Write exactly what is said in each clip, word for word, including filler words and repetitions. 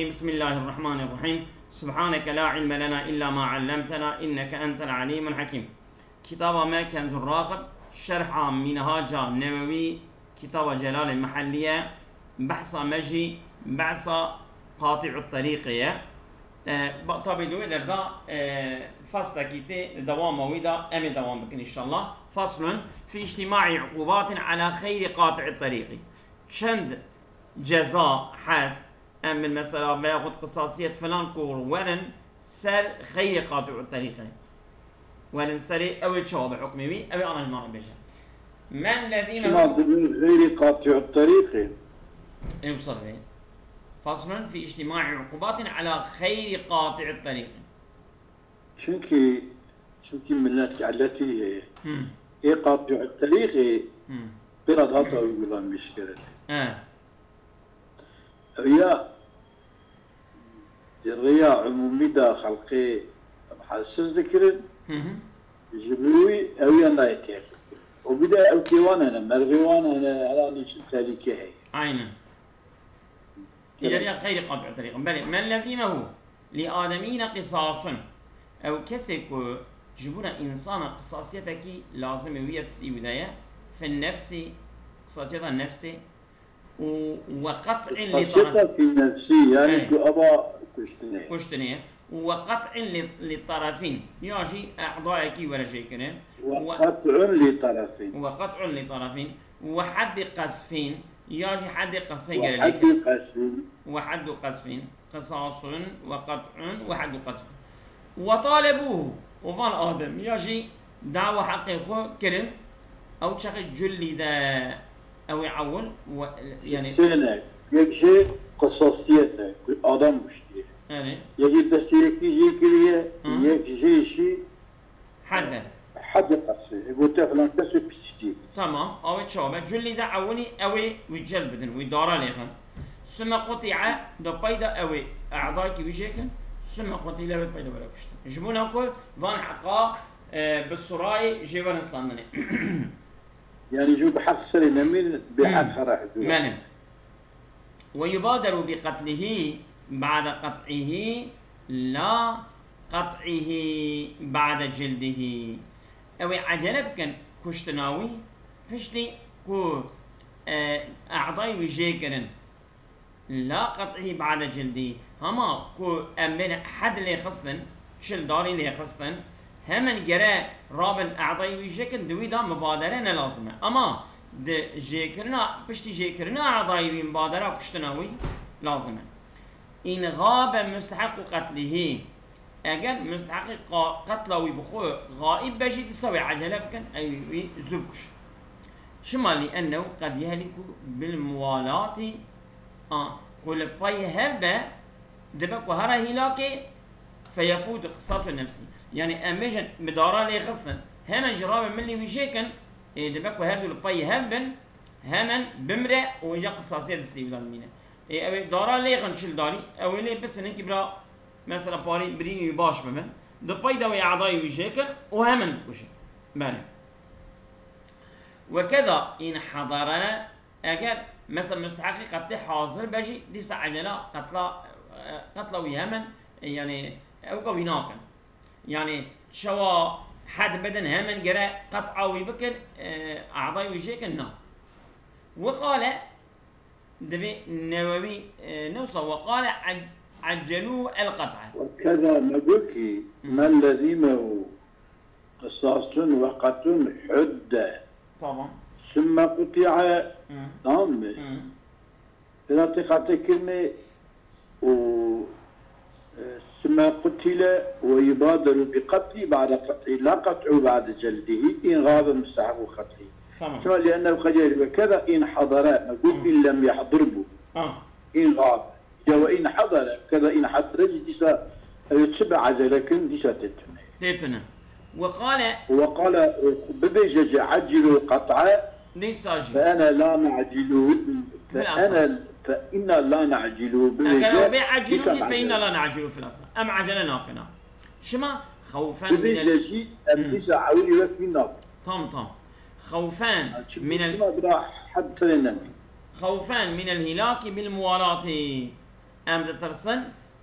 بسم الله الرحمن الرحيم. سبحانك لا علم لنا إلا ما علمتنا إنك أنت العليم الحكيم. Kitaba me Kenzur Raxib, şerha Mînhaca Newewî, kitaba Celalê Mihellî ye. Behsa me jî behsa Qatî'ut Terîqê ye. E, ba-, tabî di wê derda, e, faslekî tê, dewama wî de em ê dewam bikin înşallah. Faslun fî îctîmaî uqûbatin ala xeyrî qatî'it terîqî. Çend ceza, hed, em bin mesela veyahut qisasiyet filan ku werin ser xeyrê qatî'u terîqê. Werin serê ew ê çawa be hukmê wî, ew ê ana ji me re bêje. Men lezîme Çima dibin xeyrî qatî'u terîqê? Ew ser vê. Faslun fî îctîmaî uqûbatin ala xeyrî qatî'u terîqê. Çimkî, çimkî milet eletî heye. Hmm. Ê qatî'u terîqê Hmm. pêra dihata uygulanmîş kirin. He. Ew ya di rêya umûmî de xelkê halsiz dikirin, Hı hı. ji bo wî ew ya nayê têr. Û bir de ew kê wan hene, merivê wan hene, herhalde çi tehlîke heye. Aynen. Îcariya xeyrî qatî terîqin. Belê. Men lezîmehu li ademîne qisasun. Ew kesê ku ji bona însana qisasiyetekî lazimê wî ye, destî wî de ye, fi nefsî, qisasiyeta nefsê, û we qet'in li Xasiyeta taraf. Fî nefsî, yani Evet. ku ava kuştinê. Kuştinê. Û we qet'in li, li tarafîn. Ya jî e'dayekî were jêkirin. Ve Ve qet'un li tarafîn. Ve qet'un li tarafîn. Ve heddi qesfîn. Ya jî heddi qesfê Ve gere heddi lêkirin. Qesfîn. Ve heddu qesfîn. Qisasun ve qet'un ve heddu qesfîn. Ve talebûhu. Û van Adem ya jî dawa heqê xwe kirin. Ew çaxê culî de ew ê ewil ve, yani Sêne, yek jê qisasiyet e, ku adam kuştiye. Yani Yekî destê yekî jê kiriye, Hı. yek jê jî Hede. Hede qesfê. Gote filan kesê pisîtî. Tamam. Ew ê çawa be? Culî de ewilî ew ê wî cel bidin, wî dara lêxin. Sümme qutî'e, di pey de ew ê e'dayekî wî jêkin. Sümme qutîle, wê di pey de were kuştin. Ji bona ku van heqa, e, bi surayê jê werin standinê. Yani ji bi heq serê nemîn, bi Hmm. heq xera hudûra. Belê. Ve yubadaru bi qetlihi ba'de qet'ihi la qet'ihi ba'de cildihî. Ew ê ecele bikin kuştina wî, piştî ku, e, e'dayê wî jê kirin. La qet'î ba'de cildî. Hema ku em bên hed lê xistin, çil darî lê xistin, hemen gere rabin e'dayî wî jêkin, di wî de mubadere ne lazim e. Ama di jêkirina, piştî jêkirina e'dayî wî mubadera kuştina wî lazim e. În xabe mustehequ qetlihî. Eger musteheqê qa-, qetla wî bi xwe xaîb be jî, dîsa wê ecele bikin, ew wî zû bikuşin. Çima? Lîennehu qed yehliku bil muwalatî, a, ku li pey hev be, dibe ku here hîlakê, feyefûtu qisasu nefsî. Yani em bêjin bi dara lê xistin, hemen jî rabin milî wî jêkin, ê, dibe ku her du li pey hev bin, hemen bimre û îja qisasiyê destê wî de dimîne. Ê, ew ê dara lêxin çil darî, ew ê lê bisin, hinkî bira, mesela parî birînî wî baş bibin. Di pey de wê e'dayê wî jêkin û hemin bikuşin. Belê. Ve keza în hadara, eger, mesela, musteheqî qetlê hazir be jî, dîsa ecela qetla, e, qetla wî hemin, e, yani, ew ka wî nakin. Yani, çawa hed bidin, hemin gere qet'a wî bikin, e, e'dayê wî jêkin, na. Ve qale, Divê Newewî, e, ne wisa, ve qale ec-, eccelû el qet'e. Ve keza me got kî, Hmm. men lezîmehu qisasun ve qet'un hudde. Tamam. Sümme quti'e. Hmm. Tamam mı? Hmm. Pêra tê qet'ê kirinê û, e, sümme qutile ve yubadaru bi qet'î ba'de qet'î la qet'u ba'de celdihî în xabe mustehequ qet'î. Tamam. Çima? Lîennehu qed yehliku ve keza în hadara, me got Hı. în lem yahdur bû. Ha. În xabe. Ya ve în hadara, keza în hadara jî dîsa ew çi be ecele kirin, dîsa tê tune. Tê tune. Ve qale. Ve qale, bibêje jî ecilû qet'e. Dîsa jî. Fe ene la ne'cilû. Fe Bilhassa. ene, fe inna la ne'cilû. Eger Bibêje, ew bê ecilû dîsa jî, fe inna ecele. la ne'cilû fil asl. Em ecele nakin. Çima? Xewfen minel Bibêje jî, em Hmm. dîsa ewilî wek wî nakin. Tam, tam. Xewfen Ha, çi-, minel çima bira hed serê nemî. Xewfen minel hîlakî bil muwalati. Em ditirsin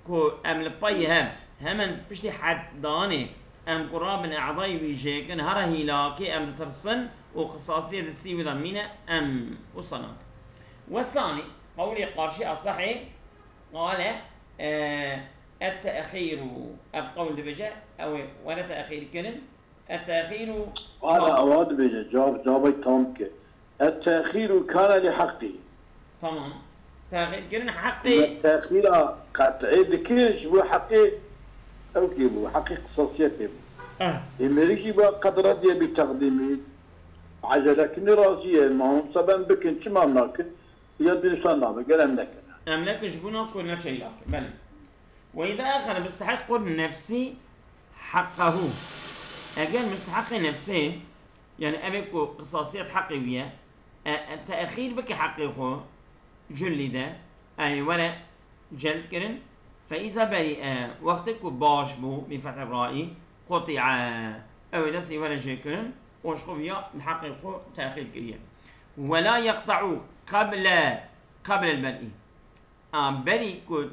ku em li pey hev, hemen piştî heddanê, em ku rabin e'dayê wî jêkin, here hîlakê, em ditirsin û qisasiyê distî wî de mîne, em wisa nakin. Wesanî, qewlê qarşî esehê, qale, e, et-te'xîru, ev qewl dibêje, ew ê were te'xîrkirin, et-te'xîru. Qale ewa dibêje, cevab, cevabê tam ke. Et-te'xîru kane li heqî. Tamam. Te'xîrkirin heqê. Te'xîra qet'î dikir ji bo heqê ew kê bû, heqê qisasiyetê bû. Eh. Ê mêrik jî ba qed rediye bi teqdîmî. Ecelekirinê razî ye, ma hûn seben bikin, çima nakin? Ya dîsan nabe, gel em nekin. Em nekin ji bona ku neçe hîlak. Belê. Ve îza axere mustehiqun nefsî heqqehu. Eger mustehiqê nefsê, yani evê ku qisasiyet heqê wî ye, e, e, te'xîr bike heqê xwe, cullîde, ey were celd kirin, fe îza berî'e, wextê ku baş bû, bi fethî ra'î, quti'e, ew ê destê were jêkirin, û ji xwe viya li heqê xwe te'xîr kiriye. Ve la yeqta'u qeble, qeblel ber'i. A, berî ku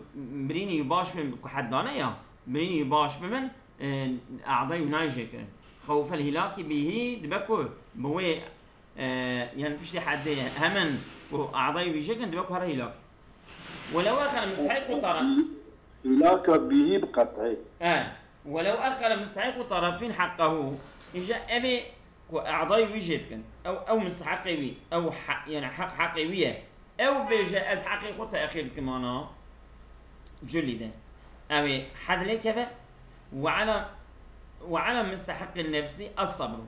birînî baş bin, ku heddane ya, birînî baş bibin, e, e'dayê wî nayê jêkirin. Xewfel hîlakî bîhî dibe ku bi wê, e, yani piştî heddê hemin ku e'dayê wî jêkin dibe ku here hîlak. Welew axere mustehiqu taraf. Hîlaka bîhî bi qet'î. E, welew axere mustehiqu tarafîn heqqehu. Îja evê ku e'dayê wî jê dikin. Ew, ew misteheqê wî, ew he-, yani heq heqê wî ye. Ew bêje, ez heqê xwe te'xîr dikim ana. Culî de. Ew ê hed lê keve. Ve ala, ve ala misteheqî nefsî es-sabru.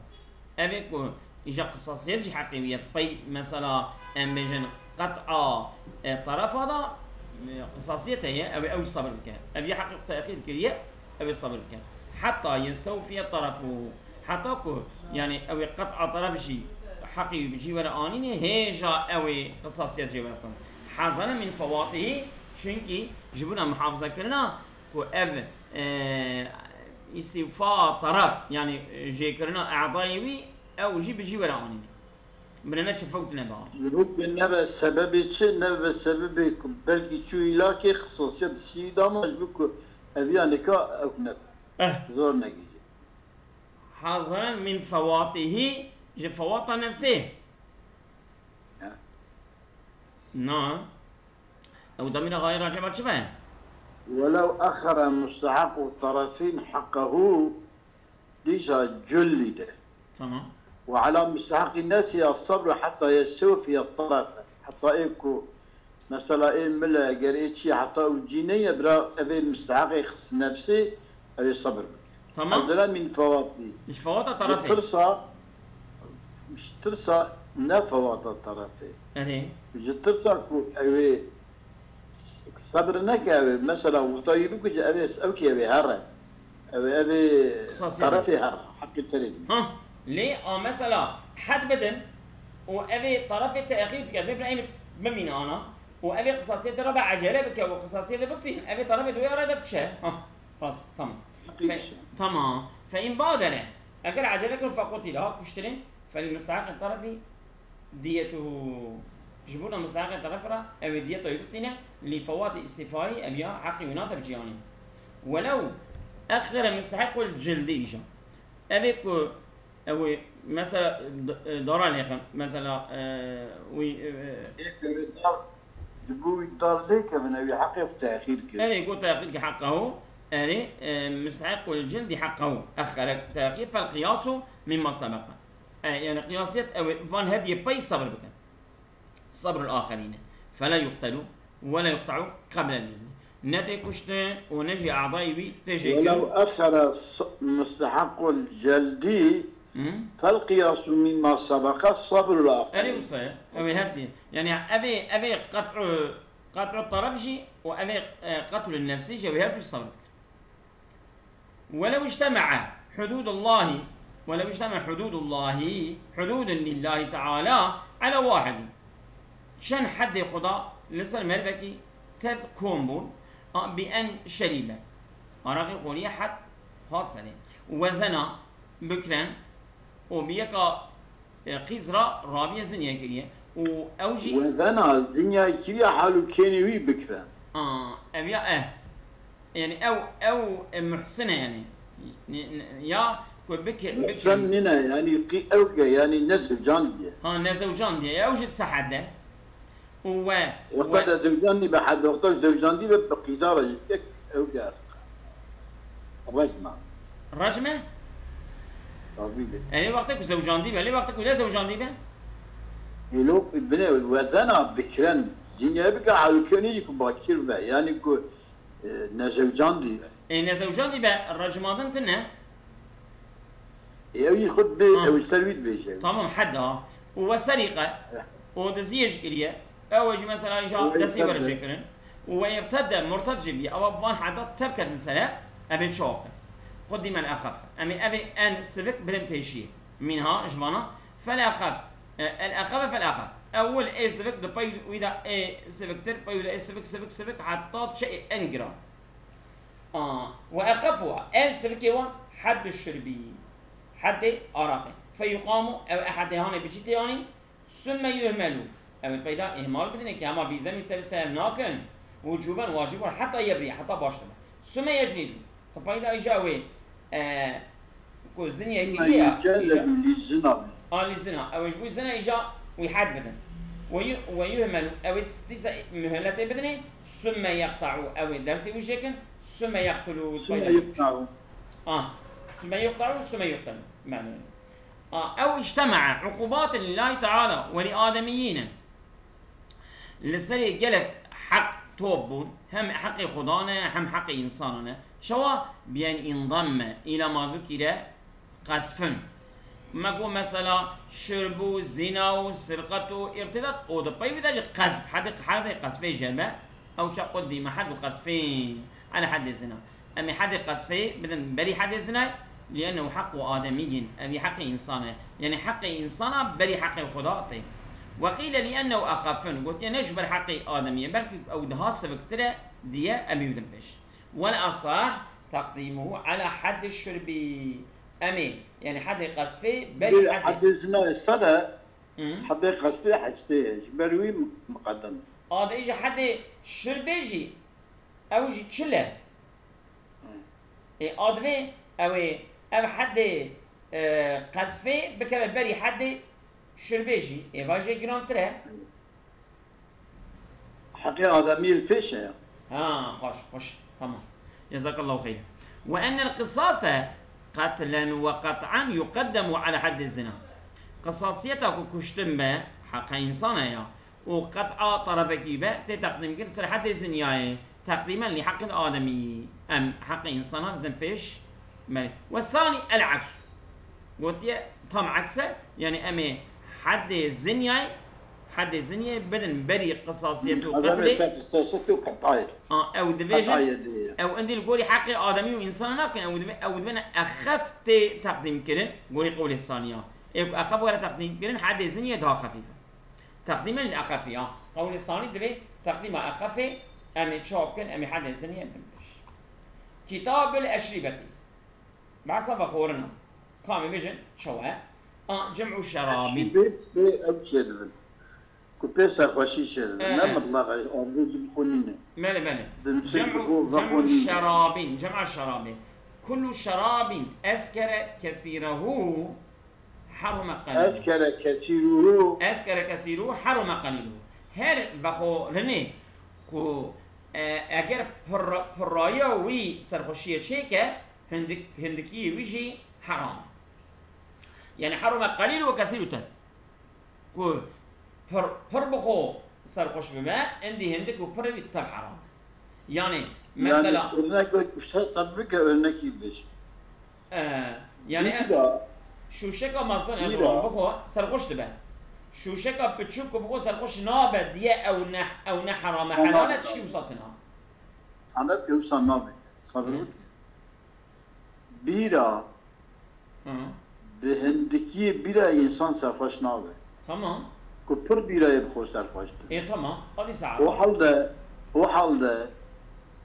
Ev ê ku îja qisasiyet jî heqê wî ye. Pey mesela em bêjin qet'a, e, terefa da, e, qisasiyet heye, ew ê ew jî sabir bike. Ev ya heqê xwe te'xîr kiriye, ew ê sabir bike. Heta yestewfiye terefu. Heta ku, yani, ew ê qet'a teref jî heqê wî bi cî were anînê, hêja ew ê qisasiyet jê were sand. Hazane min fewatihî, çunkî ji bona muhafazekirina ku ev, e, îstîfa teref, yani, e, jêkirina e'dayê wî, ew jî bi cî were anînê. Birine çi fewt nebe. Ji bo ku nebe sebebê çi, nebe sebebê ku belkî çû hîlakê, qisasiyet şî dama ji bo ku ev ya nika ew nebe. Eh. Zor negihîje. Haziren min fewatihî, ji fewata nefsê. Ya. Na. Ew demîra xayê raceba çi be? Welew exere mustehequ terefîn heqehu, dîsa cullî de. Tamam. Ve ala musteheqî nefsî es-sabru heta yestewfiye terefe. Heta ê ku, mesela ê mile, eger ê çî heta ew cî neye, bira ev ê musteheqê xis nefsê, ew ê sabir bike. Tamam. Hazire min fewatî. Ji fewata terefê. Ji tirsa, ji tirsa ne fewata terefê. Erê. Ji tirsa ku ew ê Sebir neke ew ê, mesela, wexta yî bikuje, ev ê, ew kê ew ê here. Ew ê, ev ê Qisasiyê terefê here. Heqê serê din. Ha, lê a mesela hed bidin û ev ê terefê te'xîr dike, vê bira ê bimîne ana û ev ê qisasiyetê re be ecele bike û qisasiyetê bistînin, ev ê terefê di wê re de biçe. Ha, rast, tamam. Heqê Fe-, biçe. Tamam. Fe in badere. Eger ecele kirin, fequtîle, ha, kuştirê, felî musteheqê terefî diyetuhu. Ji bona musteheqê teref re ew ê diyeta wî bistîne, lî fewatî îstîfayî ev ya heqê wî nate bi cî anîn. Welew exere mustehequl cildî îja. Ev ê ku ew ê mesela d-, e, dara lêxin, mesela, e, wî, e, Ê ku ew ê dar, ji bo wî dar lêkevin, ew ê heqê xwe te'xîr kir. Erê ku te'xîr ki heqehu, erê, e, mustehequl cildî heqehu. Exere te'xîr fel qiyasu mimma sebeqa. E, yani qiyasiyet ew ê van her diyê pey sabir bikin. Sabrul axerîne. Fela yuqtelu ve la yuqta'u qeblen. Ne tê kuştin û ne jî adayê wî tê jê kirin. Welew exere s-, mustehequl celdî Hı? Fel qiyasu mimma sebeqa sabrul axerîne. Erê wisa ye. Ew ê her diyê. Yani ev ê, ev ê qet'u, qet'u taraf jî û ev ê, e, qetlun nefsî jî ew ê her du jî sabir bikin. ولو اجتمع حدود الله، ولو اجتمع حدود الله، حدود لله تعالى على واحد. Çend heddê Xuda li ser merivekî tev kom bûn, a, bi en şerîbe. Araqî xweriye hed hat serê. Ve zena bikren û bi yeka, e, qîz ra rabiye zinyê kiriye. Û ew jî Ve zena zinyayê kiriye hal û kênê wî bikren. Aa, ev ya e. Yani ew, ew e, muhsin e yani. Ne, ne, ya ku bikir, bikir. Muhsen nîne, yanî qî ew ke, yanî ne zewcandiye. Ha, ne zewcandiye. Ew jî di sehede. Û we, Wexta de zewcandî be, hed wexta zewcandî be, bi qîza re jî tek ew ke rejma. Rejme? Tabî be. Elê wexte ku zewcandî be, elê wexte ku ne zewcandî be? Îlo bine wezena bikiren. Zînye bike halkenî jî ku bakir be. Yanî ku e, ne zewcandî be. Ê ne zewcandî be, rejmandin tine? Ê ew jî xwe dibê, ew ser wî dibêje. Tamam, heda. Û we serîqe. Û diziyê jî kiriye. Ew jî mesela îja destê we re jê kirin. Û we irtedde, murted jî bî. Ewa bi van heda tev ketin sere, em ê çawa bikin? Qudîmel exef. Em ê ev ê en sivik bidin pêşiyê. Mînha ji vana. Fel exef. E, el exef, fel exef. Ewil ê sivik di pey wî de ê siviktir, pey wî de ê sivik, sivik, sivik, heta diçe ê en giran. A, we exefu, en sivikê wan heddu şurbî. Heddê araqê. Feyuqamu, ew e heddê hanê biçî tê anî, sümme yuhmelu. Ew ê peyda ihmal bidinê ki hema bîrdemî terse ev nakin. Wucuben wacib wan heta yebriye, heta baş dibe. Sümme yeclidu. Di peyda îja wê, e, ku ziniyê kiriye ya, îja. Lî zina. A lî zina. Ew ê ji bo zina îja wî hed bidin. Ve yu-, ve yuhmelu. Ew ê dîsa muhletê bidinê. Sümme yeqta'u. Ew ê dersê wî jê kin. Sümme yeqtulu. Sümme yeqta'u. Ah. Sümme yeqta'u, sümme yeqtulu. Mane. Ah, ew ictema'a uqubatin lillahi teala ve li ademiyyin. Li serê gelek heq top bûn, hem heqê Xudan e, hem heqê însanan e. Çawa? Bi en indamme îla ma zukire qesfin. Me got mesela şurb û zina û sirqet û irtidat û di pey wî de jî qesf, hedê, hedê qesfê jê me, ew çawa qudîme hed û qesfin, ele hedê zina. Em ê hedê qesfê bidin berî hedê zinayê, liennehu hequ ademiyyin, ev ê heqê însan e. Yanî heqê însana berî heqê Xuda tê. Ve qîle liennehu exefin, gotiye ne ji ber heqê ademiyê, belkî ew daha siviktir e, diye em ê bidin pêş. Wel asah teqdîmuhu ala heddi şurbî. Em ê, yanî hedê qesfê berî hedê. Hedê zinayê sed e, hedê qesfê heştê ye, ji ber wî miqedem. Adê jî hedê şurbê jî, ew jî çil e. Ê, a divê ew ê, ev hedê, e, qezfê bikeve berî hedê şurbê jî. Ê, va jê girantir e. Heqê ademî li pêş e ya. Ha, xweş, xweş. Tamam. Cezakallahu xeyr. Ve ennel qisase qetlen ve qet'an yuqeddemu ala heddi zina. Qisasiyeta ku kuştin be, heqa însan e ya. û qet'a terefekî be, tê teqdîmkirin ser hedê zinyayê. Teqdîmen lî heqil ademî. Em heqê însana didin pêş. Belê. Ve sanî el aks. Gotiye tam aks e, yanî em ê hedê zinyayê, hedê zinyayê bidin berî qisasiyet û qetlê. Qisasiyet û qet'ayê. A, ew dibêjin, ew indî li gorî heqê ademî û însana nakin, ew dibe-, ew dibêne exef tê teqdîmkirin, gorî qewlê saniya. Ê ku exef were teqdîmkirin, hedê zinyayê daha xefîf e. Teqdîmen li exefî ya. Qewlê sanî divê teqdîma exefê em ê çawa bikin, em ê hedê ziniyê bidin pêş. Kitabul eşrîbetî. Behsa vexorina. Ka em ê bêjin çawa ye? A, cem'u şerabîn. Eşrîbê, bê ew çêdibin. Ku pê serxweşî çêdibin. Ne mitleq e, ardê jî bi xwe nîne. Belê, belê. Cem'u, cem'u şerabîn, cem'a şerabê. Kullu şerabîn eskere kesîrehu. Herûme qelîlû. Eskere kesîrûhû. Eskere kesîrûhû herûme qelîlû. Her vexorinê ku, e, eger pir-, pirraya wî serxweşiyê çêke, hindik-, hindikiyê wî jî heram e. Yanî herûme qelîlû ve kesîrû tev. Ku pir, pir bi xwe serxweş bibe, indî hindik û pirê wî tev heram e. Yanî, mesela. Örnek wek, sen, sen bike örnekî bêj. E, yanî, şûşeka mezin ez bixwe serxweş dibe. Şûşeka piçûk ku bixwe serxweş nabe diye ew ne, ew ne heram e, helal e, tişkî wisa tune. Sanet wisa nabe. Sabir bike. Bîra. Hı. Bi hindikiyê bîrayê însan serxweş nabe. Tamam. Ku pir bîrayê bi xwe serxweş dibe. Ê, tamam. Hadi sa'a. O halde, o halde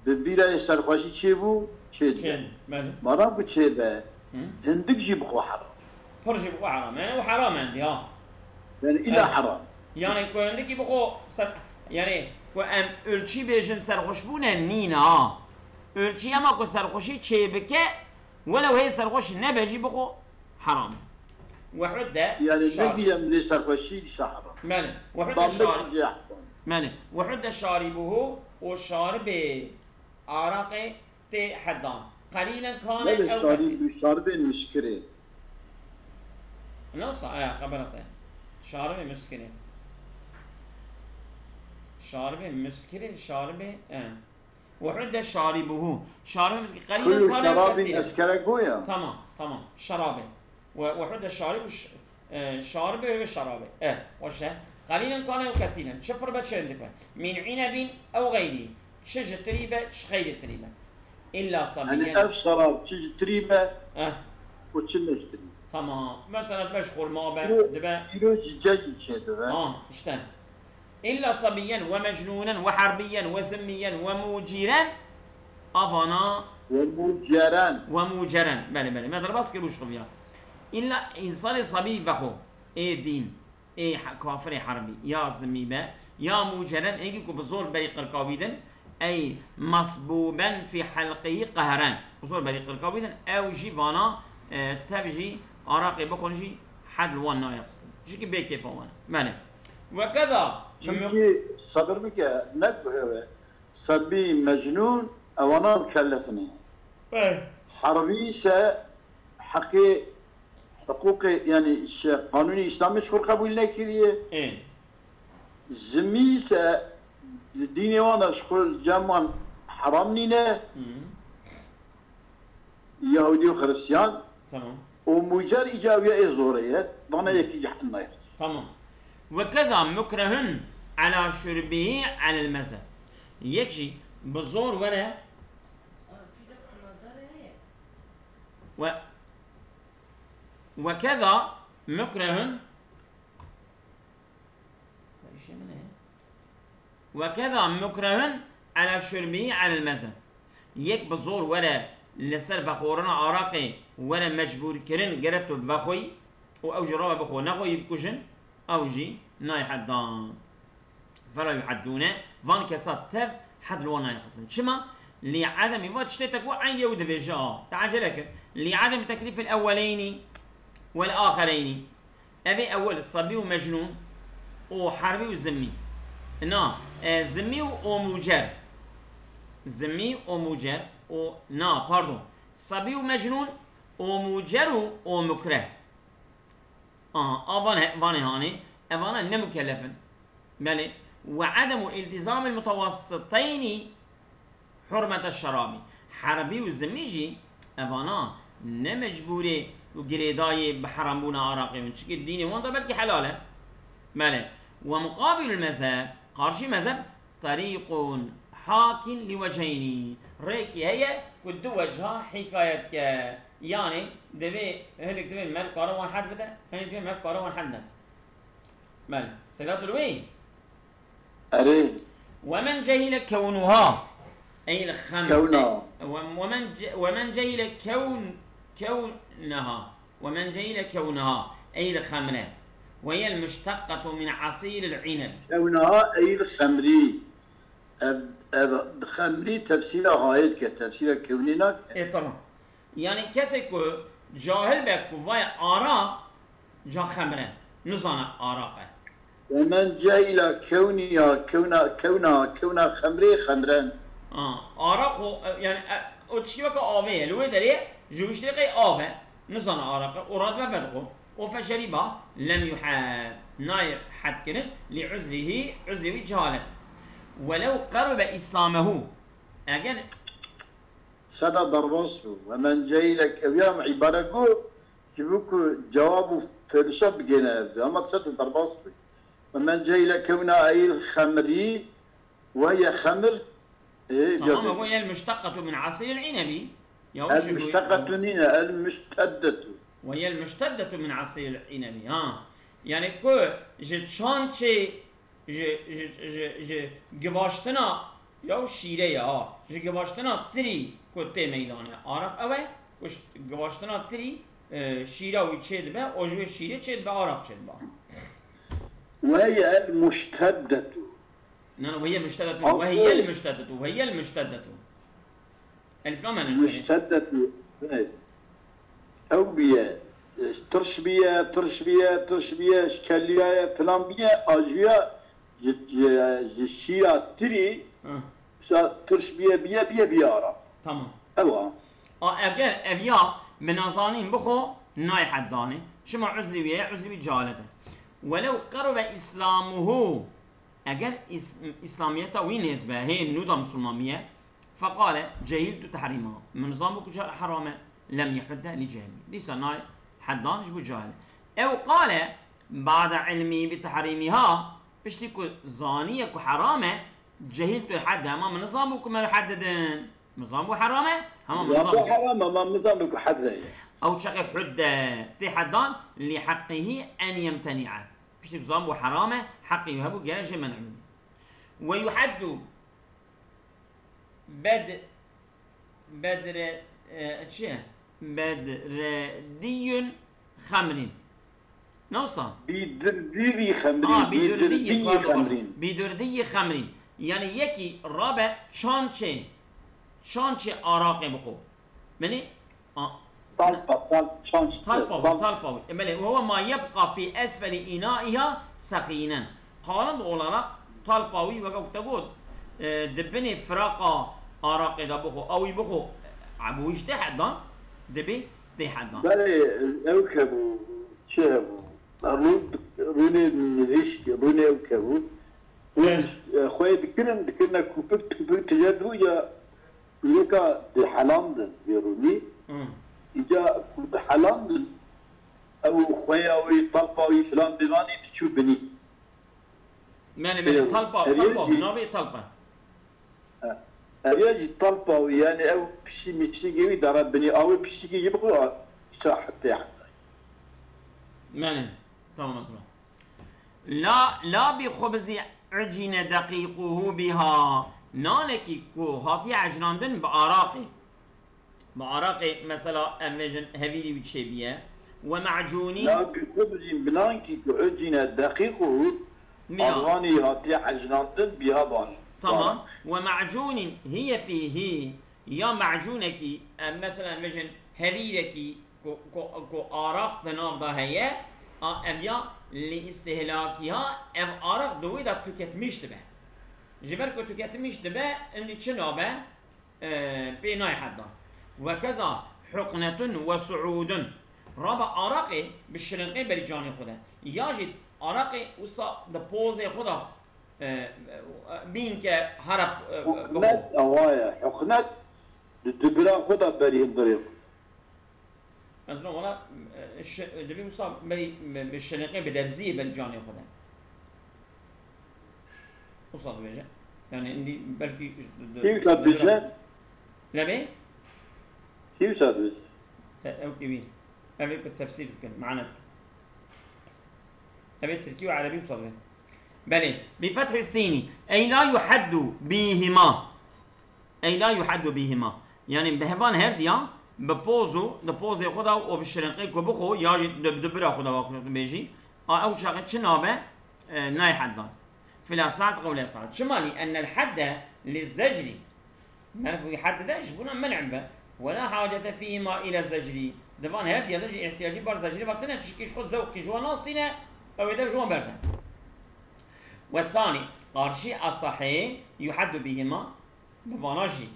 bi bîrayê serxweşî çêbû, çêdibe. Çêdibe, belê. Madam ku çêbe, Hı. hindik jî bi xwe heram. Pir jî bi xwe heram. Yani o heram endi ya. Yani îla heram. Yani ku hindikî bi xwe ser-, yani Ku em ölçî bêjin serxweşbûne nîne ha. Ölçî ema ku serxweşî çêbike, welew hê serxweş nebe jî bixwe heram e. Ve hudde Yani şarib. Ne diyem lê serxweşî dîsa heram. Belê. Ve hudde Damlek şarib. Diyecek. Belê. Ve hudde şaribuhu û şaribê araqê tê heddan. Qelîlen kane Belê ew şarî, kesî. Şaribên miskirê. Ne wisa, e, xebera te. Şaribê miskirê. Şaribê miskirê, şaribê, e. Ve hudde şaribuhu. Şaribê miskirê. Qelîlen Kullu kane ew şarabin kesîren. Eskere goya. Tamam, tamam. Şarabê. Ve, ve hudde şaribu ş-, e, şaribê ve şarabê. E, xweş e. Qelîlen kane ew kesîren. Çi pir be, çi hindik be. Min inebin ew xeyrî. Çi ji tirî be, çi xeyrê tirî be. İlla Yani sabiyen. Ev şarab çi ji tirî be Eh, û çi ne ji tirî. Tamam. Mesela dibe ji xurma be, Bu dibe. Îro ji cejî çêdibe. Ha, işte. İlla sabiyen ve mecnunen ve harbiyen ve zimmiyen ve muciren. Avana Ve muceren. Ve muceren. Belê, belê. Me derbas kir û şixuviya. İlla insanê sabî vexo. Ê dîn. Ê he-, kafirê herbî ya zimî be, ya muceren êkî ku bi zor berî qirka wî din, ey masbûben fî helqeyî qeheren. Bi zor berî qirka wî din, ew jî vana, e, tev jî araqê bixwin jî hed li wan nayê xistin. Jikî bê kêfa wan e. Belê. Wekeda Çimkî sabir bike, ne ku ew e. Sebî, mecnûn, ewana mukellef ne. Eh. Herbî ise heqê, hiqûqê, yanî şe-, qanûnê Îslamê ji xwe qebûl nekiriye. Ê. Zimî ise li dînê wan de ji xwe cem wan heram nîne. Hı. Yahudî û Xristiyan. Tamam. Û mucer îca wî ê zorê ye. Dana Hı. Yekî cehenna ye. Tamam. Ve keza mukrehun ala şurbihi alel mezheb. Yek jî bi zor were Ve, ve keza mukrehun. Ve keza mukrehun ala şurbihi alel mezheb. Yek bi zor were li ser vexwarina araqê were mecbûrkirin gere tu vexweyî û ew jî rabe bixwe nexweyî bikujin, ew jî nayê heddan. Fela yuheddûne, van kesa tev hed li wan nayê xistin. Çima? Lî edemî, va tiştê te ku eynî ew dibêje a. Te ecele kir. Lî edemî teklîfil ewweleynî wel axereynî. Ev ê ewil, sebî û mecnûn û herbî û zimmî. Na, e, zimmî û, û mucer. Zimmî û mucer û, na, pardon. Sebî û mecnûn û mucer û, û mukreh. Aha, a van he-, vanê hanê, evana ne mukellef in. Belê. Ve edemu iltizamil mutewassiteyni hurmete şerabî. Herbî û zimî jî evana ne mecbûrê û girêdayê bi herambûna araqê bin. Çikî dînê wan da belkî helal e. Belê. Ve muqabilul mezheb, qarşî mezheb, terîqun hakin li wecheyni. Rêkî heye ku du wechha hîkaye dike. Yanî divê, hinek divê me kare wan hed bide, hinek divê me kare wan hed nede. Belê. Seyda tu li wê yî? Erê. Ve men cehile kewnuha. Ey li xemr. Kewna. Ve, ve men ce-, ve men cehile kewn-, kewnaha. Ve men cehile kewnaha. Ey li xemre. Ve yel muşteqqetu min asîlil ineb. Kewnaha ey li xemrî. Ev, ev xemrî tefsîra hayê dike, tefsîra kewnî nake. Ê, tamam. Yanî kesê ku cahil be ku vay araq, ca xemre, nizane araq e. Ve men cehîla kewniya, kewna, kewna, kewna xemrê xemren. Ha, araq o, e, yanî, e, o tiştê weke avê ye. Li wê derê ji wiştê qey av e, nizane araq e. O radbe vedixwe. O feşeriba lem yuhed. Nayê hed kirin. Li uzrihi, uzrê wî cehalet. Welew qerube îslamehu. Eger Seda derbas bû. Ve men cehîle kewya îbare ku ji bo ku cewab û fêrişa bigêne ev. Ama seda derbas bû. Ve men cehîle kewna eyl xemrî ve ye xemr, e, Tamam, cevabê. Ve yel muşteqqetu min asîril inebi. Ya El ji bo- muşteqqetu nîne, el muşteddetu. Ve yel muşteddetu min asîril inebi. Ha. Yani ku ji çan çê ji, ji, ji, ji givaştina ya şîre ya, ji givaştina tirî ku tê meydanê araq ew e, ku ji givaştina tirî, e, şîra wî çê dibe, û ji wê şîrê çê dibe, araq çê dibe. Ve ye el muşteddetu. No, no, وهي المشتدة، Aw, وهي المشتدة، وهي المشتدة. Elif lam mene. Muşteddetu, evet. Ew biye, e, tirş biye, tirş biye, tirş biye, şikeliyaye, filan biye, ajiya ji, ji, ji şiya tirî, Hı. Sa tirş biye, biye, biye, biye ara. Tamam. Ewa. A, eger ev ya bi nazanîn bixo, nayê heddanê. Şima uzrî wî ye, uzrî wî cehalete. Welew qerube îslamuhu, eger îs-, îslamiyeta wî nêz be, hê nû da misilman bîye, feqale cehiltu tehrîmaha. Min zan bû ku ca-, heram e, lem yehudde li cehli. Dîsa nayê heddan ji bo cahil. Ew qale ba'de ilmî bi tehrîmîha, piştî ku zaniye ku heram e, cehiltu hedde, hema min nizan bû ku me hed didin. Min zan bû heram e, hema min zan bû. Heram e, hema min zan bû ku hed heye. Ew çaxê hudde, tê heddan, li heqqihi en yemteni'e. Piştî ku zan bû heram e, heqî wî hebû, gere jê men'û bû. Ve yuheddu bed-, bedre-, e, çi? Bedrediyun xemrîn. Ne wisa? Bîdirdîrî xemrîn, Ha, bîdirdîyî, bîdirdîyî pardon, pardon. Xemrîn. Bîdirdîyî xemrîn. Yani yekî rabe çançê, çançê araqê bixo. Menî, a, Talpa, tal-, çanç, talpa wî, tal- talpa wî. E, belê, ve huve ma yebqa fî esfelî înaiha sexînen. Qalin olarak talpa wî, weke ku te got, e, di binê firaqa araqê de bixo, ew wî bixo, e, ebu wî ji tê heddan, dibê tê heddan. Belê, ew kebû, çi hebû? Rûn, rûnê nivîşk, rûnê ew kebû. Hûn, e, xweyê dikirin, dikirine kupik, kupik tije dû ya, yeka dihelandin vê rûnî. Hı. Îca ku dihelandin, ew xweya wî, talpa wî filan bêvanî diçû binî. Belê, belê, Ê, talpa, ev talpa, jî navê talpa. He. Ev ya jî talpa wî, yani ew piştî miştîkê wî dara binî, awê piştîkê jî bixwe, a, îsa hetê hetay. Belê, tamam o zaman. La, la bi xubzi ucine deqiquhu biha. Nanekî ku hatiye ecnandin bi araqê. Bi araqê, mesela, em bêjin hevîrî wî çêbîye. Ve ma'cûnîn. Ya bi xubzîn, bi nankî ku ucîne deqîqû, Miya. Arvanî hatiye ecnandin, biha baş. Tamam. Ve ma'cûnîn hiye fîhî. Ya ma'cûnekî, em, mesela, em bêjin hevîrekî ku, ku, ku araq di nav de heye, a, ev ya li îstihlakîha, ev araq di wê de tüketmiş dibe. Ji ber ku tüketmiş dibe, indî çi nabe? E, pê nayê heddan. Ve keza huqnetun ve suudun. Raba araqê bi şirinqê berî canê xwe de. Ya jî araqê wisa di pozê xwe de, e, e, bîn ke hereb, e, Huqnet bixwe. Ewa ye. Huqnet di dubira xwe de berî hundirê xwe. Ez no wala, e, şi-, dibê wisa berî, bi, bi şirinqê, bi derziyê berî canê xwe de. Wisa dibêje. Yani indi belkî d-, d-, Kî wisa dibêje? Nebê? Kî wisa dibêje? Te-, ew kî wî. Ev ê ku tefsîr dikin, mane dikin. Ev ê tirkî û erebî wisa dibê. Belê. Bi fethî sînî. Ey la yuheddu bîhima. Ey la yuheddu bîhima. Yani bi hevan her diya, bi poz û, di pozê xwe de û bi şirinqê ku bixwe, ya jî di, di bira xwe de wek tu bêjî. A ew çaxê çi nabe, e, nayê heddan. Fila saet qewlê saet. Çima lî ennel hedde li zecrî. Merf wî hed de ji bona men'in be. Wela hacete fîhima île zecrî. Di van her diya de jî ihtiyacî bar zecrî ve tine çişkî ji xwe zewqî ji wan nasîne, ew ê de ji wan berde. Ve sanî, qarşî esahê yuheddu bîhima, bi vana jî.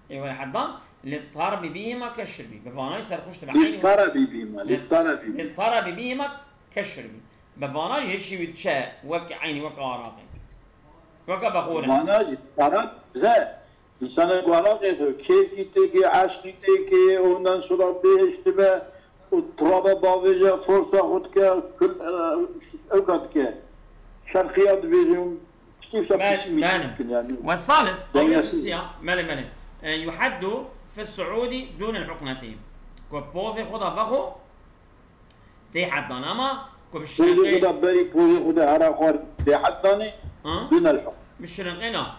Ê wele heddan, li tarbi bîhima ke şirbî. Bi vana jî serxweş dibe. Li tarabi bîhima, li tarabi. Li tarabi bîhima ke şirbî. Bi vana jî hişî wî diçe wek eynî wek araqê. Weke vexorin. Vana jî tarab, ze, Însanek wala qêto, kêfî têkê, eşqî têkê, ondan sonra bêhişt dibe, û turabe bavêje, forsa xwe dike, kul, e, ew ka dike. Şerqiya dibêjim, tiştî wisa pişî mişî dikin yani. Ve salis, qewlê sisiya, mele, mele. E, yuheddu fi suudi dûnil huknetî. Ku pozê xwe da vexo, Tê heddan ama ku bi Pozê şirinqê xwe de berî pozê xwe de hera xwar tê heddanê, Ha? Dûnel hukm. Bi şirinqê na.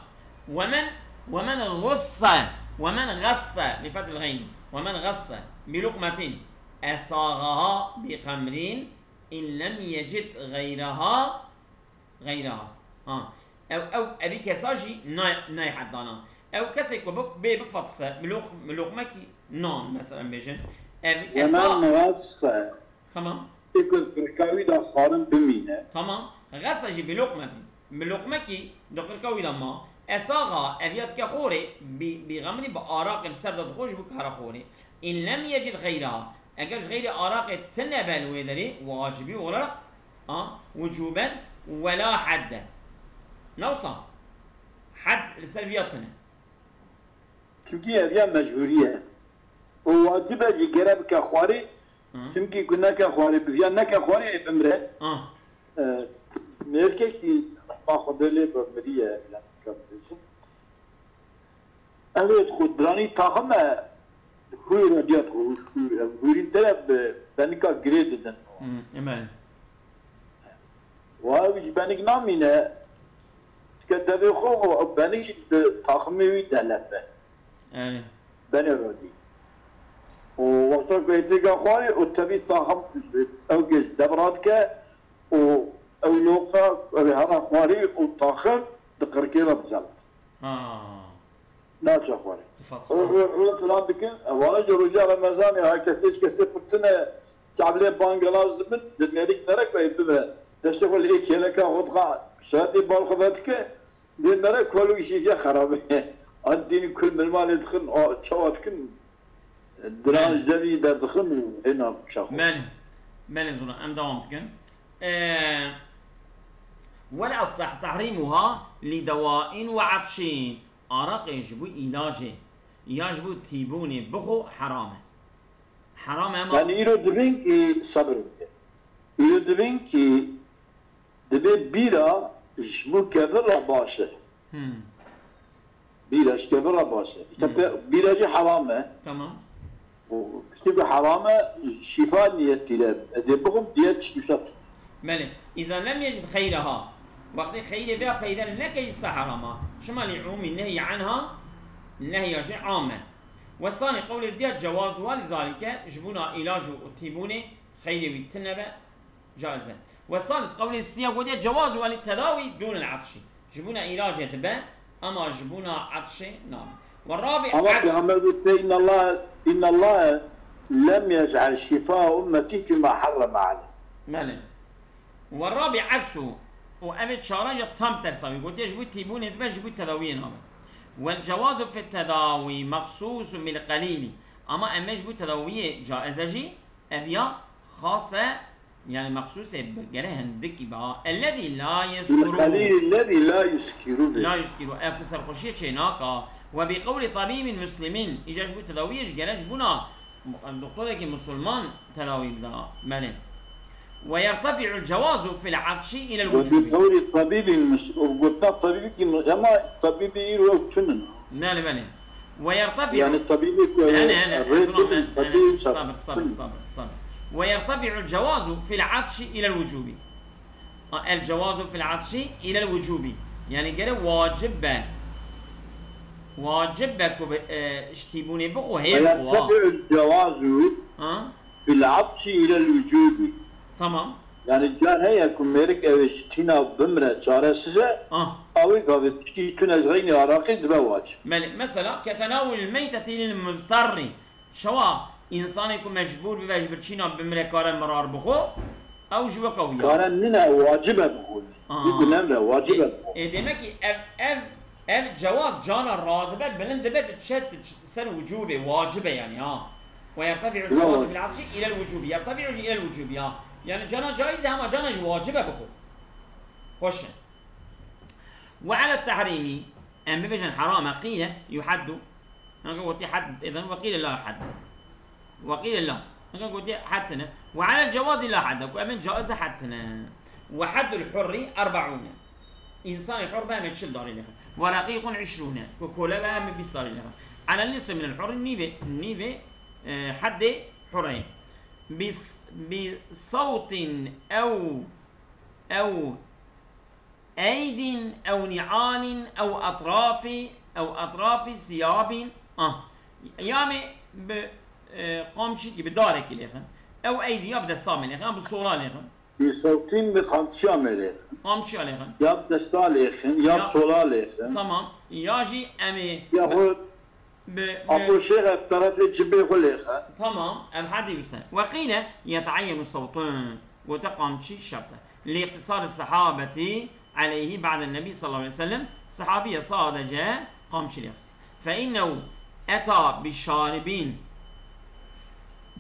Wemen, wemen ğusse, wemen ğasse, bi fethil ğeyn. Wemen ğasse, bi luqmetin, esağaha bi xemrin, in lem yecid ğeyraha, ğeyraha. Ha. Ew, ew, evî kesa jî nay, nayê heddana. Ew kesê ku bi, bê bifetise, bi loq-, bi loqmekî nan, mesela, bêjin. Ev, ومن esa غص Tamam. Ê ku di qirka wî de xwarin bimîne. Tamam. Xesa jî bi loqmetî. Bi loqmekî di qirka wî de ma. Esaxa ev ya dike xorê, bi, bi xemrî, bi araqê bi ser de dixwe ji bo kara xorê. In lem yecid xeyraha. Eger ji xeyrê araqê tine be li wê derê, wacibî olarak, a, wucuben, wela hedde. Ne wisa? Hed li ser viya tine. Çimkî ev ya mecbûrî ye. Û wacib e jî gere bike xwarî, Hı. Çimkî ku neke xwarî, bi viya neke xwarî ê bimire. Hı. E, mêrkekî rehma Xwedê lê be miriye, yani, ka bibêjin. Ev ê xwe diranî taxim e, hûr e, diya xwe hûr, hûr, hûrîn te bi benika girê didin. Hı, emel. Wa ew ji benik namîne, dike devê xwe û ew benik jî di taximê wî de lefe. Erê. Benê rodî. Û wexta ku ê têga xwarê û tevî taxim ew gê ji dev radike û ew loqa, ew ê hera xwarî û taxim di qirkê ve dizel. Ha. Naçe xwarê. Difatsa. Û, û, û filan dikin. Evana jî roja Remezanê ha kesê ji kesê pirtine, çavlê bangelaz dibin, di mêrik nere ku ê bibe. Destê xwe li ê kêleka xwe dixa, şadê bal xwe vedike. Dê nere kolok jî vê xerabê. An dînî kul milmalê dixin, a, çawa dikin? Diran Belê. Ji devî derdixin û hêna çaxo. Belê. Belê zûna, em dewam dikin. Ee, wel esleh tehrîmuha li dewain ve atşin. Araqê ji bo îlacê ya ji bo tîbûnê bixwe heram e. Heram e ama Yani îro dibin ki sabir bike. Îro dibin ki Dibê bîra ji bo kevir re baş e. Hmm. Bîra ji kevir re baş e. Îşte Hmm. pe-, bîra jî heram e. Tamam. Û piştî ku heram e, şîfa niyetî re. Edê bixwim, diyet şîfa. Belê. Îza lem yecid xeyreha. Wextê xeyrê vê peyda neke jî se herama. Şima lî umumî nehyî anha, nehya jî am e. Ve sanî qewlê diya cewazuha li zalike, ji bona îlac û tîbûnê xeyrê wî tine be, Caiz e. Ve salis, qewlê siya gotiye, cewazu eli tedawî dûnel atşî. Ji bona îlacê dibe, ama ji bona atşê nabe. Ve rabi Ama aks- Peygamber gotiye, innallaha, innallaha lem yec'el şifa ummeti fîma harrama aleyh. Belê. Ve rabi aksu, û ev ê çara ya tam tersa wî. Gotiye, ji bo tîbûnê dibe, ji bo tedawiyê nabe. Vel cewazu fi tedawî mexsusun bil qelîlî. Ama em ê ji bo tedawiyê caiz e jî, Ev ya xas e, yani mexsûs e, bi gere hindikî be ha. Ellezî la yeskuru. Bil qelîlî lezî la yuskiru be. La yuskiru. Ev ku serxweşiyê çê naka. Ve bi qewlî tabîbîn muslimîn. Îca ji bo tedawiyê ji gere ji bona doktorekî musulman tedawî bida. Belê. Ve yertefi'ul cewazu fil atşi ilel Ve bi wicûbî. Qewlî tabîbîn mus-, û gotina tabîbî ki mu-, ama tabîbî îro ew tune ne. Belê, belê. Ve yertefi'u Yani tabîbê ku Hene, hene, rê Erzurum, dibin, hene, tabî hene, sabir, sabir, sabir, sabir. Ve yertefi'ul cewazu fil atşi ilel wicûbî. A, el cewazu fil atşi ilel wicûbî. Yani gere wacib be. Wacib be ku bi, e, ji tîbûnê bixwe, hê bixwe. Ve yertefi'ul cewazu Ha? fil atşi ilel wicûbî. Tamam. Yani can heye ku mêrik ew ê ji tîna bimre çaresiz e, Ah. awê gavê tiştî tune ji xeynî araqî dibe wacib. Belê, mesela, ketenawulil meyteti lil mudterri. Şewa, însanê ku mecbûr bibe ji birçîna bimre kare mirar bixwe, ew ji weke wî ya. Kare nine, wacib e bixwe. Aa. Bi gunem re, wacib e bixwe. Ê, ê, demek ki ev, ev, ev cewaz cana radibe, bilind dibe, diçe, diçe ser wicûbê, wacib e yani, ha. Ve yertefi'u Ya cewazu wacib. bil atşi ilel wicûbi. Yertefi'u ilel wicûbi, ya. Yani cana caiz e ama cana jî wacib e bixwe. Xweş e. Ve ala tehrîmî, em bibêjin heram e, qîle yuhaddu. Naka gotiye had, îzan ve qîle la had. Ve qîle la. Naka gotiye had tine. Ve alel cewazi la hadde. Ku em ê caiz e had tine. Ve haddul hurri erbaûne. Însanê hur be em ê çil darî lêxin. Ve reqîqun işrûne. Ku kole be em ê bîst darî lêxin. Alel nisfi minel hurri nîvê, nîvê, e, haddê hurê. Bi s-, bi sawtin ew, ew Eydin ew ni'alin ew atrafi, ew atrafi siyabin. Ah. Yamê bi, e, qamçikî, bi darekî lêxin. Ew eydi ya bi desta me lêxin, ya bi sola lêxin. Bi sewtîn bi qamçiya me lêxin. Qamçiya lêxin. Ya bi desta lêxin, ya bi sola lêxin. Tamam. Ya jî em ê bi, bi, bi Apo şêx bi terefê cibê xwe lêxin. Tamam. Ev hedî wise. Ve qîle yeteeyyenu sewtun. Gote qamçî şert e. Li îqtisari sehabetî aleyhî ba'den Nebî sallallahu aleyhi ve sellem, sehabiye sadece qamçî lêxist. Fe innehu eta bi şaribîn.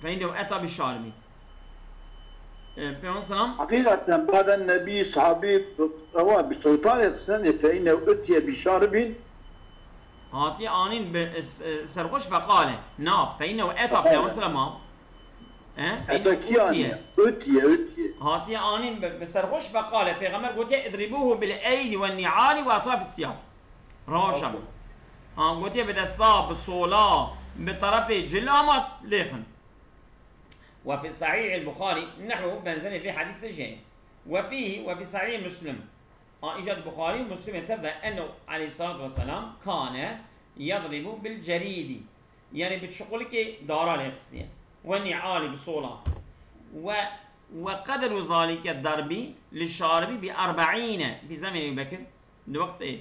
Fe innehu eta bi şaribîn. E, Peygamber selam Heqîqeten ba'den Nebî sahabî ewa bi sewtan lêxistin, fe innehu utiye bi şaribîn. Hatiye anîn bi, e, serxweş fekale. Na, fe innehu eta Peygamber selam ha. He? Fe innehu utiye. Utiye, utiye. Hatiye anîn bi, bi serxweş fekale. Peygamber gotiye, idribuhu bil eydi ve ni'ali ve atrafi siyab. Rawa şam. Ha, gotiye bi desta, bi sola, bi terefê cila ma lêxin. Ve fi sahîhil Buxarî nehwu, benzenê vê hedîsê jê. Ve fîhî, ve fi sahîhî Muslim. A, îca di Buxarî û Muslimê tev de ennehu aleyhissalatu vesselam kane yedribu bil cerîdî. Yanî bi çiqulikê dara lê xistiye. Ve ni'alî bi sola. Ve, ve qedru zalike darbi li şaribi bi erbeîne. Bi zemê Ebu Bekir. Di wextê,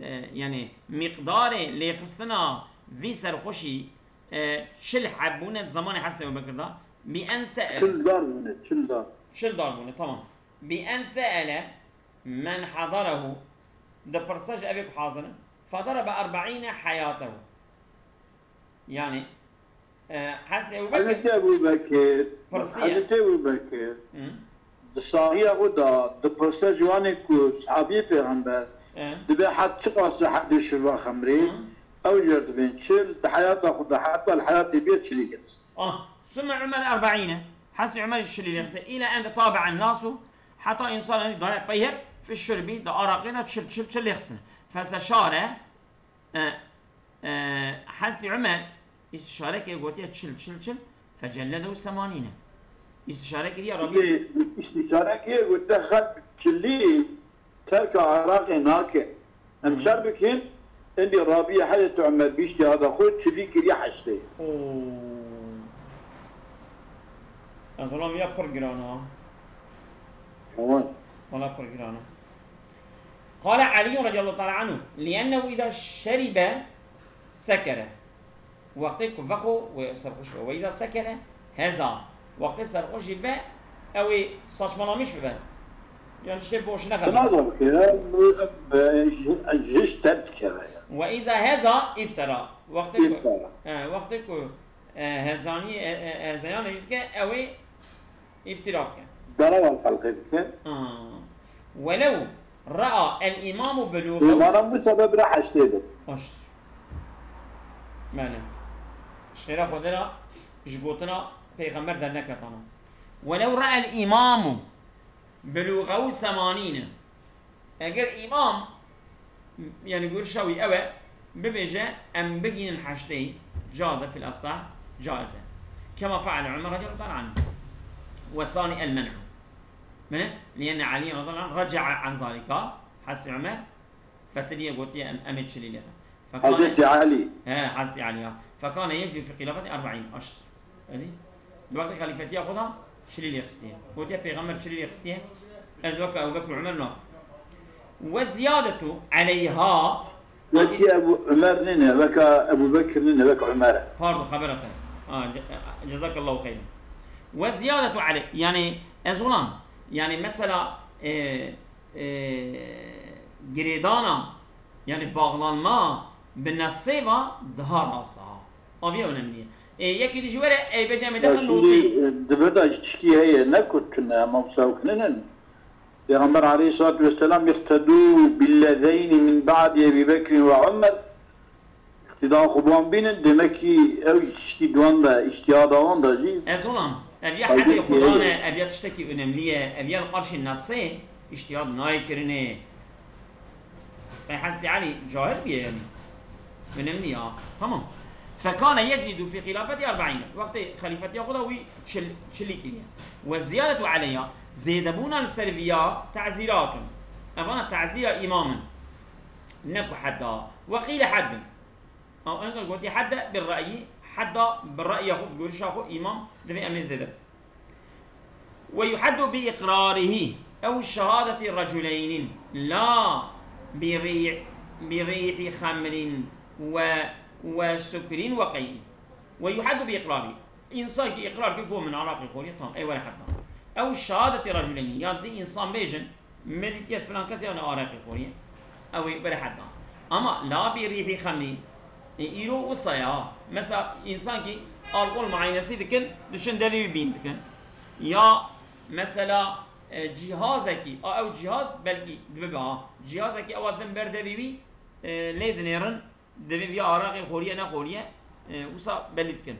e, yanî miqdarê lêxistina vî serxweşî, e, çil heb bûne di zemanê Hesnê Ebu Bekir de. Bi en se'el. Çil dar bûne, çil dar. Çil dar bûne, tamam. Bi en se'ele men hadarehu, dipirse ji evê ku hazir in, federe bi erbeîne heyatehu. Yanî, e, Hesnê Ebu Bekir Hezretî Ebu Bekir, pirsiye. Hezretî Ebu Bekir, Hı. di saxiya xwe de dipirse ji wanê ku sahabiyê pêxember, E. dibe het çiqas e hedê şirva xemrê, Hı. ew jê re dibên çil, di heyata xwe de heta li heyatê bê çilî girt. Ah, sümme Ömer erbeîne. Hesnê Ömer jî çilî lêxise. Île ende tabe'en nasu. Heta însanê daye pey hep fi şurbi, di araqê de çil, çil, çil lêxisine. Festeşare, e, e, Hesnê Ömer îstişare kir, gotiye çil, çil, çil. Fecelledehu semanîne. Îstişare kiriye Rabî. Lê îstişare kiriye, gotiye xelk çilî terka Iraqê nake. Em Hı. şer bikin, endî Rabî Hezretî Ömer bi îştîhada xwe çilî kiriye heştê. Oo. Ez olam ya pir giran a. Tamam. Wala pir giran a. Qale Elî radiyallahu teala anhu, "Liennehu îza şeribe sekere." Wextê ku vexwe wê serxweş be. Ve îza sekere heza. Wextê serxweş jî be, ew ê saçmalamiş bibe. Yan tiştê boş nexebe. Naza bike, ji hiş ter dikeve. Ve îza heza îftera. Wextê ku, Îftera. he, wextê ku, e, hezanî, e, e, hezeyanê jî dike, ew ê îftira bike. Dalawa xelqê bike. Ha. Welew raa el îmamu belûxehu. Îmana bu sebeb re heştê bin. Baş. Bele. Şêra Xwedê ra ji gotina Pêxember derneketana. Welew raa el îmamu belûxehu semanîne. Eger îmam, yanî görüşa wî ew e, bibêje, em bigînin heştê, caze fil esah, caiz e. Kema feale Ömer radiyallahu teala anhu. Ve sani el men'u. Mene? Lienne Elî radiyallahu anh reca'a an zalika. Hesrî Ömer fetiriye gotiye em, em ê çilî lêxin. Fekane Hezretî Elî. He, Hezretî Elî ya. Fekane yeclî fi xilafeti erba'în. Aşt. Edî? Di wextê xelîfetiya xwe de çilî lê xistiye. Gotiye, Pêxember çilî lê xistiye. Ez weke Ebu Bekr û Ömer nakim. Ve ziyadetu aleyha. Wekî Ebu Ömer nîne, weka Ebu Bekir nîne, wek Ömer e. Pardon, xebera te. Ha, ce-, cezakallahu xeyran. Ve ziyadetu aleyh-, yani ez olan, yani mesela, e, e, girêdana, yani bağlanma bi nesê va daha rast daha. Aviye önemli ye. E, yekî dî ji we re, ey bêje em ê Ya dexin şimdi, notî. e, di vir de ji tişkî heye, ne ku tune, em wisa wek ninin. Pêxember aleyhissalatu vesselam, "İqtedû billezeyni min ba'di Ebi Bekrin ve Ömer." Îqtîda xwe bi wan bînin, demek ki ew ji tişkî di wan de, îctihada wan de jî Ez olam, ev ya hedê Xwedan e, ev ya tiştekî önemli ye, ev ya li qarşî nesê, îctihad nayê kirinê. E, Hezretî Elî cahil bûye yanî. Önemli ya. Tamam. Fekane yeclidu fî xilafeti erba'îne. Wextê xelîfetiya xwe de wî çil-, çilî kiriye. Ve ziyadetu aleyha, zêdebûna li ser viya ta'zîratun. Evana ta'zîra îmam in. Ne ku hedda. Ve qîle heddun. Ew enka gotiye hedde bi re'yî, hedda bi re'ya xwe, bi görüşa xwe îmam divê em ê zêde. ويحد بإقراره أو شهادة رجلين لا بريح، بريح خمر و، وسكر وقيء. ويحد بإقراره. Însan ki îqrar ki ku min araqî xoriye, tamam, ê were heddan. Ew şehadetî racûleynî, yan di însan bêjin, me dîtiye filan kesê yan araqî xoriye, ew ê were heddan. Ama la bi rîhî xemrî, e, îro wisa ya. Mesela însan ki alkol muayenesî dikin, diçin devê wî bîn dikin. Ya mesela, e, cîhazekî, a ew cîhaz belkî dibibe ha. Cîhazekî ewa din ber devê wî, e, lê dinêrin, Divê vîya araqê xoriye nexoriye, e, wisa belî dikin.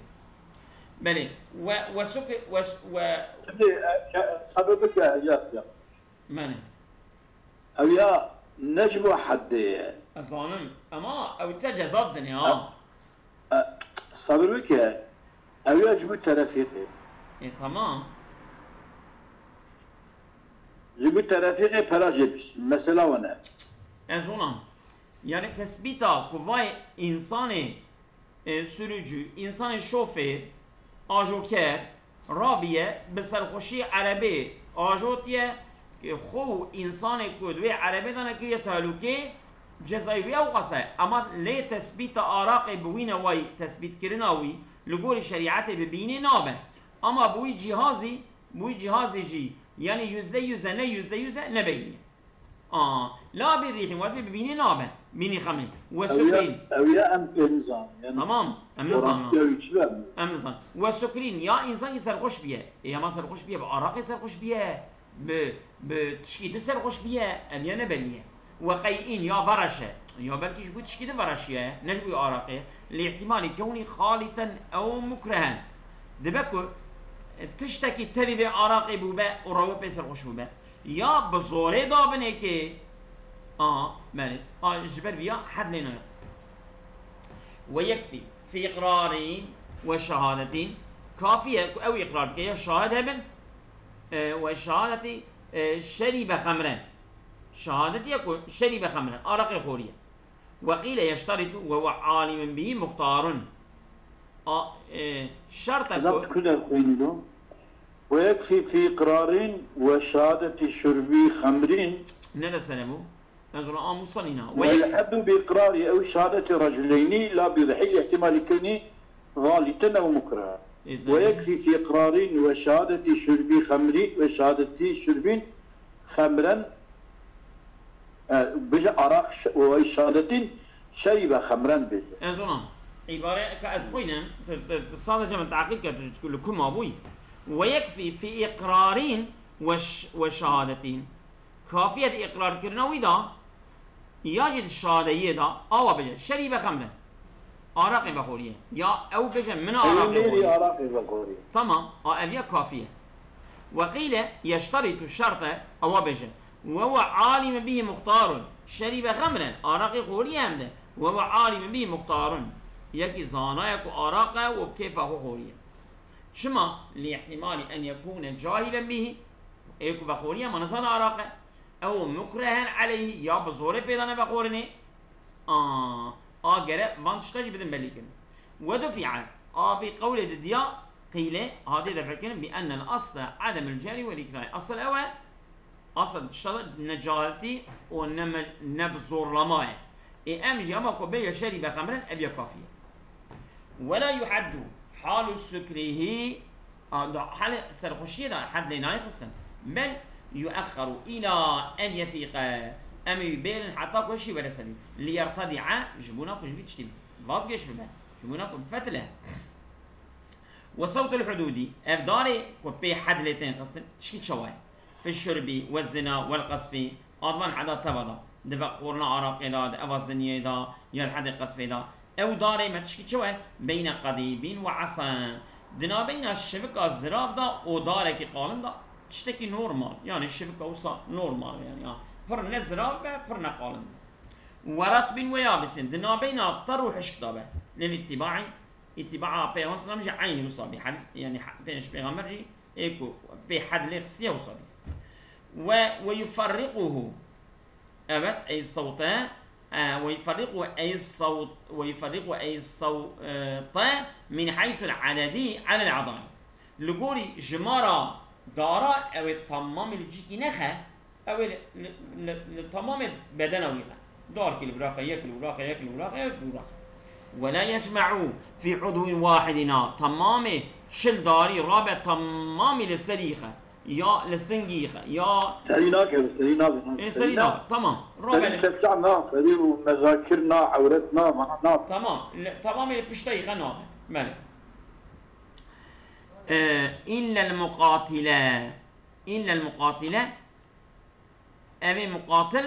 Belê. We, we suk-, we s-, we Şimdi, e, ke-, sebebê ke ya, ya. Mene. Ew ya ne ji bo heddê ye. Ez zanim. Ema ew te ceza didin ya. E, e, sebebê ke ew ya ji bo terefîqê. E, tamam. Ji bo terefîqê pera jê bişî. Mesela wane. Ez onam. Yani tesbîta ku vay însanê, e, sürücü, însanê şofêr, ajoker, rabiye, bi serxweşî erebê ajotiye, ku xwe û însanê ku di wê erebê de nekiriye tehlûkê, cezayê wî ewqas e. Ema lê tesbîta araqê bi wî newayî, tesbîtkirina wî, li gorî şerîetê bi bînê nabe. Ema bi wî cîhazî, bi wî cîhazî jî, yani yüzde yüz e, ne yüzde yüz e, ne belli. Aa, la bi rîhî, wate bi bînê nabe. Bînî xemrî. We Ew ya, sukrîn. Ew ya em pê nizan. Yani Tamam, em nizan. Coğrafya üçü vermiyor. Em nizan. We sukrîn, ya însan ki serxweş biye. E, ya ma serxweş biye, bi araqê serxweş biye. Bi, bi tişkî di serxweş biye. Em ya ne belliye. We qey'în, ya vereşe. Ya belkî ji bo tişkî di vereşiye. Ne ji bo araqê. Li ihtimalî kewnî xalîten ew mukrehen. Dibe ku, e, tiştekî tevî vê araqê bûbe û rewe pê serxweş bûbe. Ya bi zorê dabinê kê. A, belê. A, ji ber vîya hed lê nayê xistin. Ve yekfî fî iqrarîn ve şehadetîn. Kafî ye ku ew îqrar bike ya şahid hebin, e, ve şehadetî, e, şerîbe xemren. Şehadetî ye ku şerîbe xemren. Araqê xoriye. Ve qîle yeşteritu ve huve alimun bihî muxtarun. A, e, şert e Edab ku ku der xwînî do. Ve yekfî fî iqrarîn ve şehadetî şurbî xemrîn. Ne de sene bû? Ez ola a musanîna. Ve Ve yek- yuheddu bi iqrarî ew şehadetî raculaynî la bi rihîl ihtimalî kewnî xalîtin ew mukreh. E, Ve yekfî fî iqrarîn ve şehadetî şurbî xemrî ve şehadetî şurbîn xemren, e, bije araq ş-, ve şehadetîn şerîbe xemren bije. Ez ona îbare ka ez bixwînim, tu, tu, tu sadece min teqîb kir, tu ji li ku mabûyî. Ve yekfî fî îqrarîn ve ş-, ve şehadetîn. Kafiye di îqrarkirina wî de, ya jî di şahadeyiyê de, awa bije, şerîbe xemre. Araqê vexoriye. Ya ew bije, min Ew araqê nêrî xoriye. Araqê vexoriye. Tamam, a ev ya kafiye. Ve qîle yeşteritu şerte, ewa bije. Ve huve alîme bihî muxtarun. Şerîbe xemren, araqê xoriye hem de. Ve huve alîme bihî muxtarun. Yekî zanaye ku araq e û bi kêfa xwe xoriye. Çima? Li ihtimalî en yekûne cahilen bihî. Ê ku vexoriye, ma nizane araq e. Ew mukrehen aleyhî, ya bi zorê pê dane vexorinê. A, a gere van tişta jî bidin belî kirin. Ve dufi'e, a vî qewlê didiya, qîle, hatê defe kirin, bi ennel asle ademul cehli vel ikrahi. Asl ew e, asl tişta de ne cahiltî û ne me-, ne bi zorlama ye. Ê em jî ema ku bêje şerîbe xemren, ev ya kafî ye. Wela yuheddu halu sukrihî, a, da halê serxweşiyê de hed lê nayê xistin. Bel yuexxeru îla en yefîqe. Em ê wî bêlin heta ku şî were serî. Liyertedi'e, ji bona ku ji vî tiştî vazgeş bibe. Ji bona ku bifetile. Ve sewtul hudûdî, ev darê ku pê hed lê tên xistin, tişkî çawa ye? Fi şurbî, ve zina, vel qesfî, Advan heda teva da, di vexorina araqê da, di eva ziniyê da, ya li hedê qesfê da. Ew darê me tişkî çi we? Beyne qedîbîn ve esen. Di nabeyna şivika zirav da û darekî qalin da, tiştekî normal. Yani şivika wisa normal yani. Ya. Pir ne zirav be, pir ne qalin be. Ve retbîn ve yabisîn. Di nabeyna ter û hişk da be. Lil îtîbaî, îtîbaa Peyxamber sallam jî eynî wisa bî. Hedîs, yani ha-, pêş Peyxamber jî ê ku pê hed lê xistiye wisa bî. Ve, ve yuferriquhu. Evet, ey sewte, e, ve yuferriqu ey sewt, ve yuferriqu ey sewte min heysul adedi alel adai. Li gorî jimara Dara ew ê tamamê li cîkî nexe, ew ê li, li, li, li tamamê bedena wî xe. Darkî li viraxe, yek li viraxe, yek li viraxe, yek li viraxe. Wela yecme'û fî udwin wahidina. Tamamê çil darî rabe tamamî li serî xe. Ya li singî xe. Ya Serî nake, serî nabe, nabe. Ê, serî nabe. Tamam. Rabe Serî li şefşa na, serî û mezakir na, ewret na, mana na. Tamam. Li, tamamê li piştayî xe nabe. Belê. E, illel muqatile. Îllel muqatîle, evê muqatil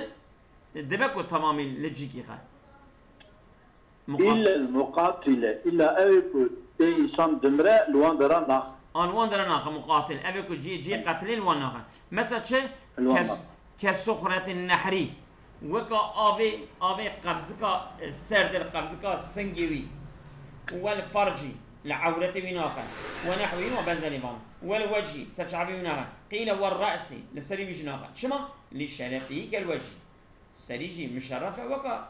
dibe ku tamamî li cîkî xe. Muqat- Îllel muqatîle, îlla ew ê ku tê însan dimire, li wan dera naxe. A, li wan dera naxe, muqatil. Ev ê ku cî, cî qetilê li wan naxe. Mesela çi? Li wan Kes-, naxe. Kesuxretin nehrî. Weka avê, avê qevzika, e, ser de li qevzika singê wî. Wel fercî, li ewretê wî naxe. Ve nehwî ve benzenî van. Wel wecî, serçavê wî naxe. Qîle wel re'sî, li serî wî jî naxe. Çima? Li şerefî kel wecî. Serî jî muşerref e weka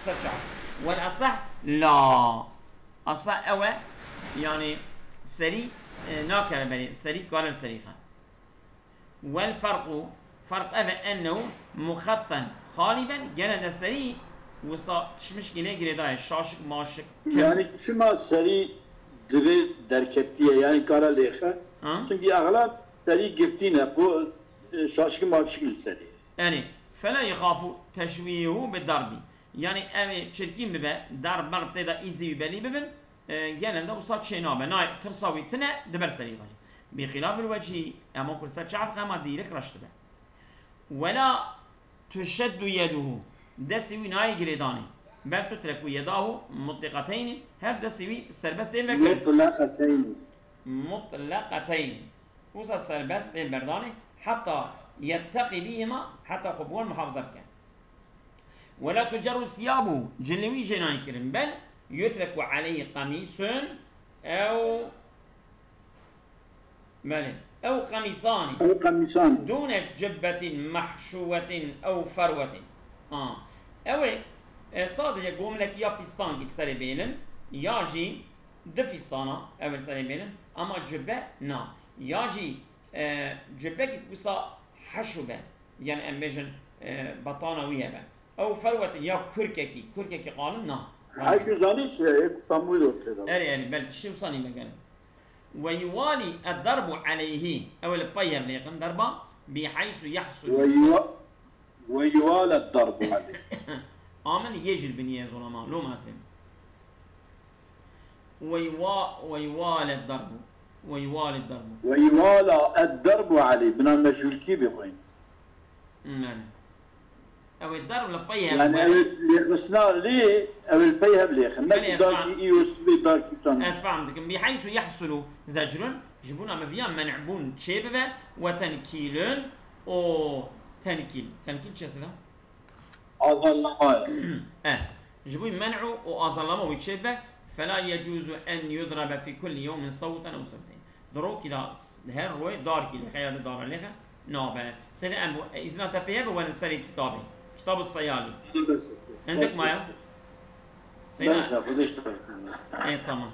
serçav. Wel eseh, la. Eseh ew e, yanî serî, e, nakeve berê, serî kare li serî xe. Wel ferqu, ferq ev e, ennehu muxetten xaliben, genelde serî wisa tişmişkî lê girêdaye, şaşik maşik, kim- Yani çima serî divê derketiye, yani kara lêxe? Ha? Çünkü axlab serî girtîne, ku, e, şaşik maşik li serî. Yani, fela yexafu teşwîhu bi darbi. Yani ev ê çirkîn bibe, darb merb tê de îzî wî belî bibin, e, genelde wisa çê nabe. Nayê, tirsa wî tine, diber serî xwe jî. Bi xilafil wecî, ema ku li ser çav xema dîrik reş dibe. Wela tuşeddu yeduhu. Destê wî nayê girêdanê. Bel tutreku yedahu mutliqateyni. Her destê wî serbest tê vekirin. Mutleqateyni. Mutleqateyni. Wisa serbest tê berdanê. Heta yetteqî bihima. Heta xwe bi wan muhafaza bike. Wela tucerru siyabu. Cilê wî jê nayê kirin. Bel yutreku aleyhi qemîsun. Ew Belê. Ew qemîsanî. Ew qemîsanî. Dûne cubbetin mehşûwetin ew ferwetin. Ha. Ew ê, e, sadece gomlek ya fîstankî li serê bênin, ya jî di fîstana ew ê li serê bênin, ama cubbe na. Ya jî, e, cubbekî wisa heşû be. Yani em bêjin, e, betana wî hebe. Ew ferwetin ya kurkekî, kurkekî qalin na. Heşû zanî çi ye? Yek tamû de tê de. Erê, erê, belkî tiştê wisa nîne gelê. Ve yuwali ed-darbu aleyhi. Ew ê li pey hev lêxin derba. Bihaysu yahsulu. Ve yuwa-, ve yuwala ed-darbu aleyhi. Amin yê jî li binî ye zolama. Loma tê. Ve yuwa-, ve yuwala ed-darbu. Ve yuwala ed-darbu. Ve yuwala ed-darbu aleyhi. Bina meşhûlkî bixwîn. Yani. Ew ê derb li pey hev Yani were. Ew ê lêxistina lê, ew ê li pey hev lêxin. Ne Belê, ku darkî îro sibê darkî san. Ez fehm dikim. Bihaysu yahsulu zecrun, ji bona min viya men'bûn çê bibe, ve tenkîlun û tenkîl. Tenkîl çi sida? Azarlama ye. Eh, ji bo men'u û azarlama wî çê bibe, fela yecuzu en yudrabe fi kulli yewmin sawtan ew sawteyn. Di rokî de her royê darkî lêxe ya di dara lêxe nabe. Seyda em bu, e, îzna te pê hebe werin serê kitabê. Kitab-ı Seyali. Hindik maya? Seyda. E, tamam.